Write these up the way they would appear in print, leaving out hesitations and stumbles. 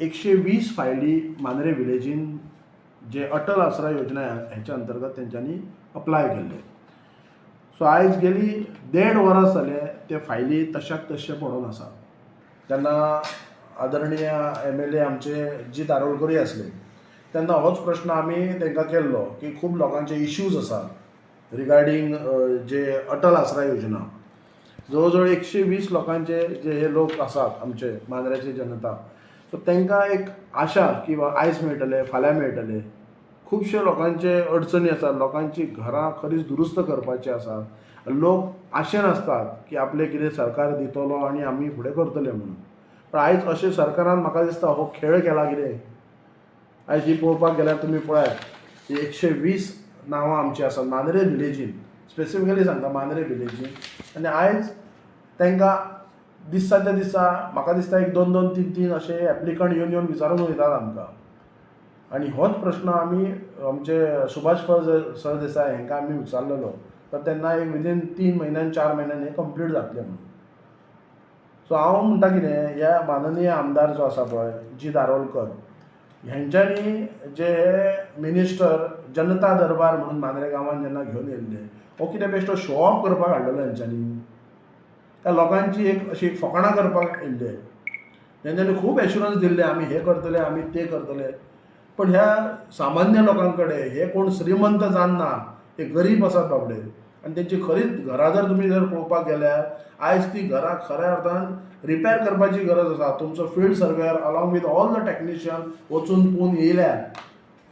120 फायली मांद्रे विलेजीन जे अटल आसरा योजना हेच्या अंतर्गत तेंच्यांनी अप्लाय केल्ले. सो आयज गेली देड वरां जालें, ते फायली तशाक तशे पडून आसा. तेन्ना आदरणीय एमएलए आमचे जीत आरोलकरूय आसले. तेन्ना होच प्रश्न आमी तांकां केल्लो की खूब लोकांचे इश्यूज आसा रिगार्डींग जे अटल आसरा योजना. जवळ जवळ 120 लोकांचे जे हे लोक आसात, आमचे मांद्र्याची जनता, सो तांकां एक आशा की आयज मेळटले, फाल्यां मेळटले. खुबशे लोकांचे अडचणी आसात, लोकांची घरां खरीच दुरुस्त करपाची आसा. लोक आशेन आसतात की आपलें कितें सरकार दितलो आनी आमी फुडें करतले म्हणून. पण आयज अशें सरकारान म्हाका दिसता हो खेळ केला. कितें आयज ही पळोवपाक गेल्यार तुमी पळयात, ही 120 नांवां आमची आसात मांद्रे विलेजीन, स्पेसिफिकली सांगता, मांद्रे विलेजीन. आनी आयज तांकां दिसाच्या दिसा म्हाका दिसता एक दोन दोन तीन तीन अशे एप्लिकंट येवन येवन विचारून वयतात आमकां. आनी होच प्रश्न आमी आमचे सुभाष सरदेसाय हांकां आमी विचारलेलो, तर तेन्ना एक विदीन 3 म्हयन्यान, 4 म्हयन्यान हें कंप्लीट जातलें म्हणून. सो हांव म्हणटा कितें, ह्या माननीय आमदार जो आसा पळय जीत आरोलकर, हेंच्यांनी जे हे मिनिस्टर जनता दरबार म्हणून मांद्रे गांवांत जेन्ना घेवन येयल्ले, हो कितें बेश्टो शो ऑफ करपाक हाडलेलो हेंच्यांनी? त्या लोकांची एक अशी फकाणां करपाक येयल्ले? तेंच्यांनी खूब एश्युरन्स दिल्ले, आमी हें करतले, आमी तें करतले. पण ह्या सामान्य लोकां कडेन, हे कोण श्रीमंत जावना, हे गरीब आसात बाबडे. आनी तेंची खरीच घरां जर तुमी जर पळोवपाक गेल्यार, आयज ती घरां खऱ्या अर्थान रिपेर करपाची गरज आसा. तुमचो field surveyor along with all the technician वचून पळोवन येयल्यार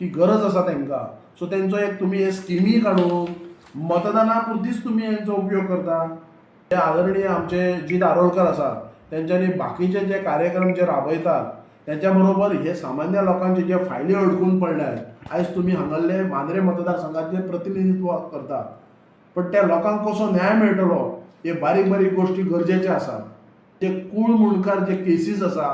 ती गरज आसा तांकां. सो तेंचो एक तुमी हे स्किमी काडून मतदाना पुरतीच तुमी हेंचो उपयोग करता. हे आदरणीय आमचे जीत आरोलकर आसात, तेंच्यांनी बाकीचे जे कार्यक्रम जे राबयतात, तेंच्या बरोबर हे सामान्य लोकांचे जे फायली अडकून पडल्यात. आयज तुमी हांगासरले मांद्रे मतदारसंघाचे प्रतिनिधित्व करतात, पण त्या लोकांक कसो न्याय मेळटलो हे बारीक बारीक गोश्टी गरजेचे आसात. ते कूळ मुंडकार जे केसीस आसा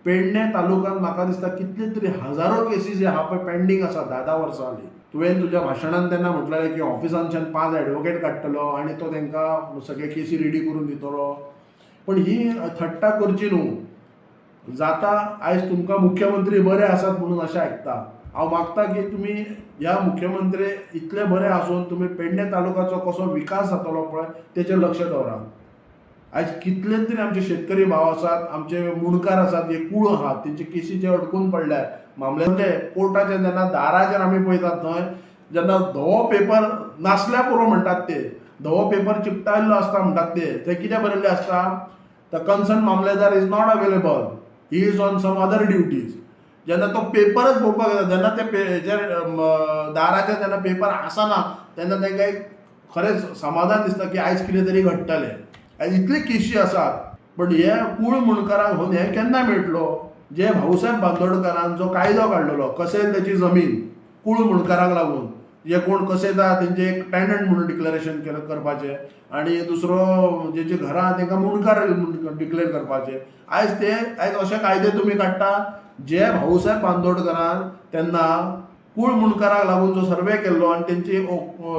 पेडणे तालुक्यात, म्हाका दिसता कितले तरी हजारो केसीस हे आहा पळय पेंडींग आसा 10 10 वर्सां जाली. तुवें तुज्या भाशणान तेन्ना म्हटलेलें की ऑफिसांतल्यान पांच एडवोकेट काडटलो आनी तो तांकां सगळे केसी रेडी करून दितलो. पण ही थट्टा करची न्हू जाता. आयज तुमकां मुख्यमंत्री बरे आसात म्हणून अशें आयकता. हांव मागता की तुमी ह्या मुख्यमंत्री इतले बरे आसून तुमी पेडणे तालुक्याचो कसो विकास जातलो पळय तेचेर लक्ष दवरात. आयज कितले तरी आमचे शेतकरी भाव आसात, आमचे मुंडकार आसात, हे कूळ आहात, तेंचे केसी जे अडकून पडल्यात मामल्यातले कोर्टाचे. जेन्ना दाराचेर आमी पळयतात थंय जेन्ना धवो पेपर नासल्या पुरो म्हणटात, ते धवो पेपर चिकटायल्लो आसता म्हणटात ते, थंय कितें बरयल्लें आसता? "The concern Mamlatdar is not available, he is on some other duties." जेन्ना तो पेपरच पळोवपाक येता, जेन्ना ते हेजेर दाराचेर जेन्ना पेपर आसना, तेन्ना तांकां एक खरेंच समाधान दिसता की आयज कितें तरी घडटलें. आयज इतले केशी आसात, पण हे कूळ मुंडकारांक हो न्याय केन्ना मेळटलो? जे भाऊसाहेब बांदोडकारान जो कायदो काडलेलो, कसेल त्याची जमीन, कूळ मुंडकारांक लागून जे कोण कसयता तेंचे एक टेनंट म्हणून डिक्लेरेशन केलें करपाचें आनी दुसरो जेची घरां तांकां मुंडकार म्हणून डिक्लेर करपाचें. आयज ते आयज अशे कायदे तुमी काडटा, जे भाऊसाहेब बांदोडकारान तेन्ना कूळ मुंडकाराक लागून जो सर्वे केल्लो आनी तेंची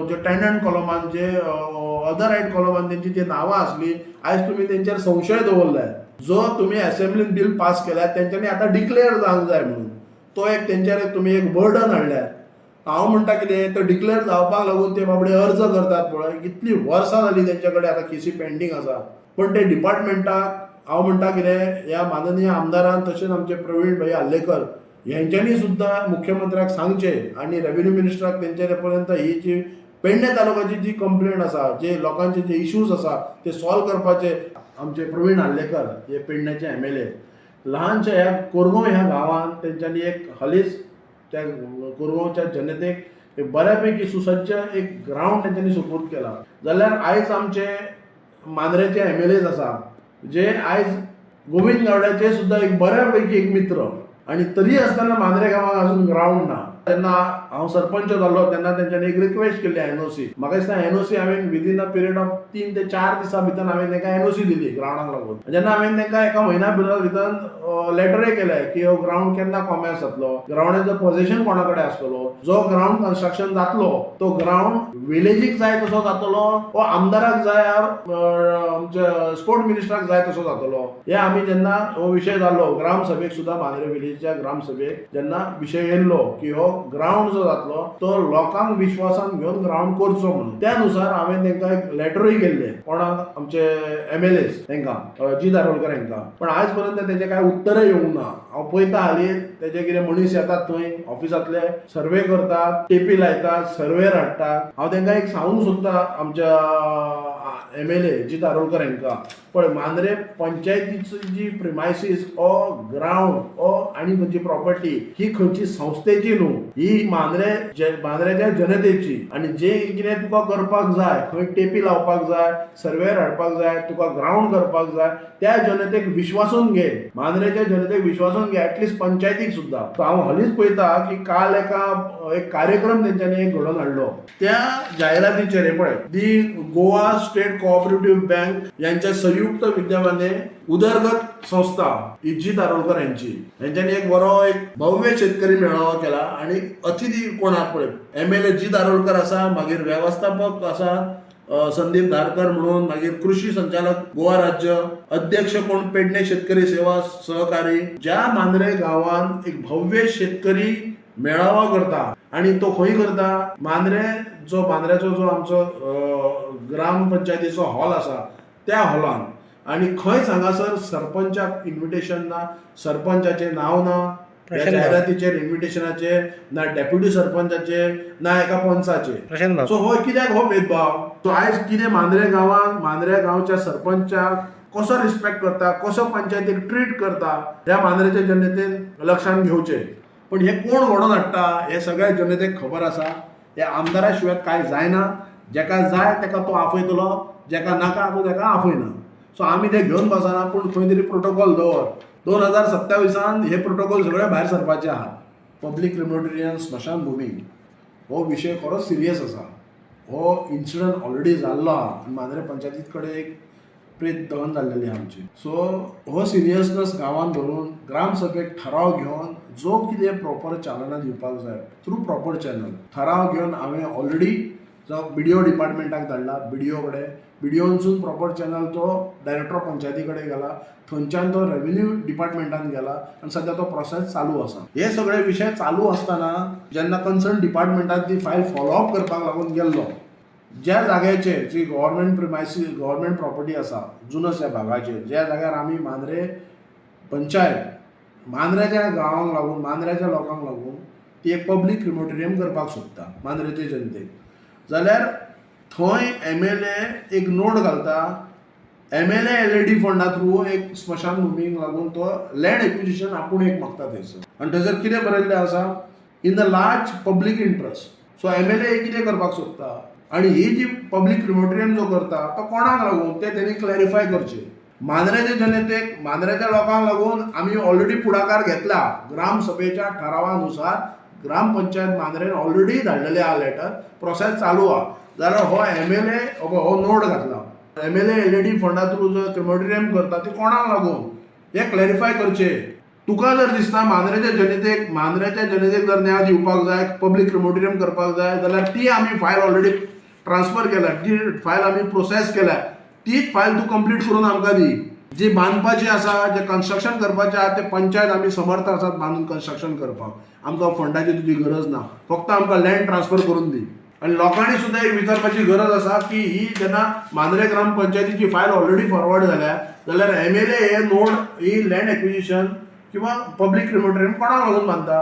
जे टेनंट कॉलमान, जे अदर रायट कॉलमान तेंची जी नांवां आसली, आयज तुमी तेंचेर संशय दवरलाय. जो तुमी असेंब्लीन बील पास केल्या, तेंच्यांनी आतां डिक्लेअर जावंक जाय म्हणून तो एक तेंचेर एक तुमी एक बर्डन हाडल्यात. हांव म्हणटा कितें, तो डिक्लेअर जावपाक लागून ते बाबडे अर्ज करतात पळय, कितलीं वर्सां जालीं तेंचे कडेन आतां केसी पेंडींग आसा. पण ते डिपार्टमेंटाक हांव म्हणटा कितें, ह्या माननीय आमदारान तशेंच आमचे प्रवीण भाई आर्लेकर हेंच्यांनी सुद्दां मुख्यमंत्र्याक सांगचें आनी रेवेन्यू मिनिस्टराक तेंचे पर्यंत ही जी पेडणे तालुक्याची जी कंप्लेन आसा, जे लोकांचे जे इश्यूज आसा ते सॉल्व करपाचे. आमचे प्रवीण आर्लेकर हे पेडण्याचे एमएलए, ल्हानशा ह्या कोरगांव ह्या गांवांत तेंच्यांनी एक हालींच त्या कोरगांवच्या जनतेक एक बऱ्यापैकी सुसज्ज एक ग्रावंड तेंच्यांनी सुपूर्द केला. जाल्यार आयज आमचे मांद्रेचे एमएलएज आसा, जे आयज गोविंद गावड्याचे सुद्दां एक बऱ्यापैकी एक मित्र, आनी तरी आसतना मांद्रे गांवांत अजून ग्रावंड ना. तेन्ना हांव सरपंच जाल्लो तेन्ना तेंच्यांनी एक रिक्वेस्ट केल्ली एनओसी. म्हाका दिसता एनओसी हांवें विदीन अ पिरियड ऑफ 3 ते 4 दिसां भितर हांवें तांकां एनओसी दिली ग्रावंडाक लागून. जेन्ना हांवें तांकां एका म्हयन्या भितर भितर लेटरूय केले की हो ग्रावंड केन्ना कॉमेन्स जातलो, ग्रावंडाचो पझेशन कोणा कडेन आसतलो, जो ग्रावंड कन्स्ट्रक्शन जातलो तो ग्रावंड विलेजीक जाय तसो जातलो वो आमदाराक जाय or आमच्या स्पोर्ट मिनिस्टराक जाय तसो जातलो. हे आमी जेन्ना हो विशय जाल्लो ग्रामसभेक सुद्दां, मांद्रे विलेजीच्या ग्रामसभेक जेन्ना विशय येयल्लो की हो ग्रावंड जो जातलो तो लोकांक विश्वासान घेवन ग्रावंड करचो म्हणून, त्या नुसार हांवें तांकां एक लेटरूय केल्लें. कोणाक? आमचे एमएलए तांकां, अजीत आरोलकर हांकां. पण आयज पर्यंत तेजें कांय उत्तरय येवंक ना. हांव पळयता हालीं तेजे कितें मनीस येतात थंय ऑफिसांतले, सर्वे करतात, टेपी लायतात, सर्वेर हाडटात. हांव तांकां एक सांगूंक सोदता, आमच्या एमएलए अजीत आरोलकर हांकां, पळय, मांद्रे पंचायतीची जी प्रिमायसीस ओ ग्रावंड ओ आनी खंयची प्रॉपर्टी ही खंयची संस्थेची न्हू, ही मांद्रेच्या जनतेची. आनी जे कितें तुका करपाक जाय, खंय टेपी लावपाक जाय, सर्वेर हाडपाक जाय, तुका ग्रावंड करपाक जाय, त्या जनतेक विश्वासून घे, मांद्रेच्या जनतेक विश्वासून घे, एटलिस्ट पंचायतीक सुद्दां. सो हांव हालींच पळयता की काल एक कार्यक्रम तेंच्यांनी एक घडोवन हाडलो. त्या जाहिरातीचेर हे पळय, दी गोवा स्टेट कोऑपरेटिव्ह बँक यांच्या संयुक्त विद्यमाने उदरगत संस्था अजीत आरोलकर यांची, यांच्यानी एक बरो एक भव्य शेतकरी मेळावा केला. आणि अतिथी कोण आहात पळय, एमएलए अजीत आरोलकर आसा, मागीर वेवस्थापक आसा संदीप धारकर म्हणून, मागीर कृषी संचालक गोवा राज्य, अध्यक्ष कोण पेडणे शेतकरी सेवा सहकारी. ज्या मांद्रे गांवान एक भव्य शेतकरी मेळावा करता आणि तो खंय करता? मांद्रे जो मांद्र्याचो जो आमचो ग्राम पंचायतीचो हॉल आसा त्या हॉलान. आणि खंयच हांगासर सरपंचाक इन्विटेशन ना, सरपंचाचें नांव ना ह्या प्रशांत भाऊ. जायरातीचेर इन्विटेशनाचेर, ना डेप्युटी सरपंचाचे, ना एका पंचाचे. प्रशांत भाऊ. सो हो कित्याक हो भेदभाव? सो आयज कितें मांद्रे गांवांत मांद्रे गांवच्या सरपंचाक कसो रिस्पेक्ट करता, कसो पंचायतीक ट्रीट करता, ह्या मांद्रेच्या जनतेन लक्षांत घेवचें. पण हे कोण घडोवन हाडटा हे सगळ्या जनतेक खबर आसा. हे आमदारा शिवाय कांय जायना. जेका जाय तेका तो आपयतलो, जेका नाका तो तेका आपयना. सो आमी ते घेवन बसना, पूण खंय तरी प्रोटोकॉल दवर. 2027आन हे प्रोटोकॉल सगळे भायर सरपाचे आहात. पब्लीक क्रिमेटोरियम, स्मशानभुमी हो विशय खरोच सिरियस आसा. हो इन्सिडंट ऑलरेडी जाल्लो आहा आनी मांद्रे पंचायतीत कडेन एक प्रेत दहन जाल्लेली आहा आमची. सो हो सिरियसनस गांवान धरून ग्रामसभेक ठराव घेवन जो कितें प्रॉपर चालना दिवपाक जाय थ्रू प्रॉपर चॅनल, ठराव घेवन हांवें ऑलरेडी जावं बीडीओ डिपार्टमेंटाक धाडला. बीडीओ कडेन, बीडीओनसून प्रॉपर चॅनल तो डायरेक्टर ऑफ पंचायती कडेन गेला, थंयच्यान तो रेव्हेन्यू डिपार्टमेंटान गेला आनी सद्या तो प्रोसेस चालू आसा. हे सगळे विशय चालू आसतना जेन्ना कन्सर्न डिपार्टमेंटान ती फायल फॉलोअप करपाक लागून गेल्लो, ज्या जाग्याचेर जी गव्हर्मेंट प्रिमायसीस, गव्हर्मेंट प्रॉपर्टी आसा जुनस ह्या भागाचेर, ज्या जाग्यार आमी मांद्रे पंचायत मांद्र्याच्या गांवांक लागून, मांद्र्याच्या लोकांक लागून ती एक पब्लीक क्रिमोटोरियम करपाक सोदता मांद्रेचे जनतेक, जाल्यार थंय एमएलए एक नोट घालता, एमएलए एलएडी फंडा थ्रू एक स्मशानभुमीक लागून तो लँड एक्विजिशन आपूण एक मागता थंयसर. आनी थंयसर कितें बरयल्लें आसा? In the large public interest. So MLA कितें करपाक सोदता आनी ही जी पब्लीक क्रिमोटोरियम जो करता तो कोणाक लागून तें तेणी क्लॅरिफाय करचें. मांद्रेच्या जनतेक, मांद्रेच्या लोकांक लागून आमी ऑलरेडी फुडाकार घेतला. ग्रामसभेच्या ठरावानुसार ग्रामपंचायत मांद्रेन ऑलरेडी धाडलेले आहा लेटर, प्रोसेस चालू आहा. जाल्यार हो एमएलए हो नोट घातला, एमएलए एलएडी फंडा थ्रू जो क्रिमोटोरियम करता ती कोणाक लागून हें क्लॅरिफाय करचें. तुका जर दिसता मांद्रेच्या जनतेक, मांद्रेच्या जनतेक जर न्याय दिवपाक जाय, पब्लीक क्रिमोटोरियम करपाक जाय, जाल्यार ती आमी फायल ऑलरेडी ट्रान्सफर केल्या, ती फायल आमी प्रोसेस केल्या, तीच फायल तूं कंप्लीट करून आमकां दी. जी बांदपाची आसा, जे कन्स्ट्रक्शन करपाचें आहा, ते पंचायत आमी समर्थ आसात बांदून कन्स्ट्रक्शन करपाक. आमकां फंडाची तुजी गरज ना, फक्त आमकां लँड ट्रान्सफर करून दी. आनी लोकांनी सुद्दां एक विचारपाची गरज आसा की ही जेन्ना मांद्रे ग्रामपंचायतीची फायल ऑलरेडी फॉरवर्ड जाल्या, जाल्यार एमएलए हे नोड ही लँड एक्विजिशन किंवा पब्लीक क्रिमोटोरियम कोणाक लागून बांदता?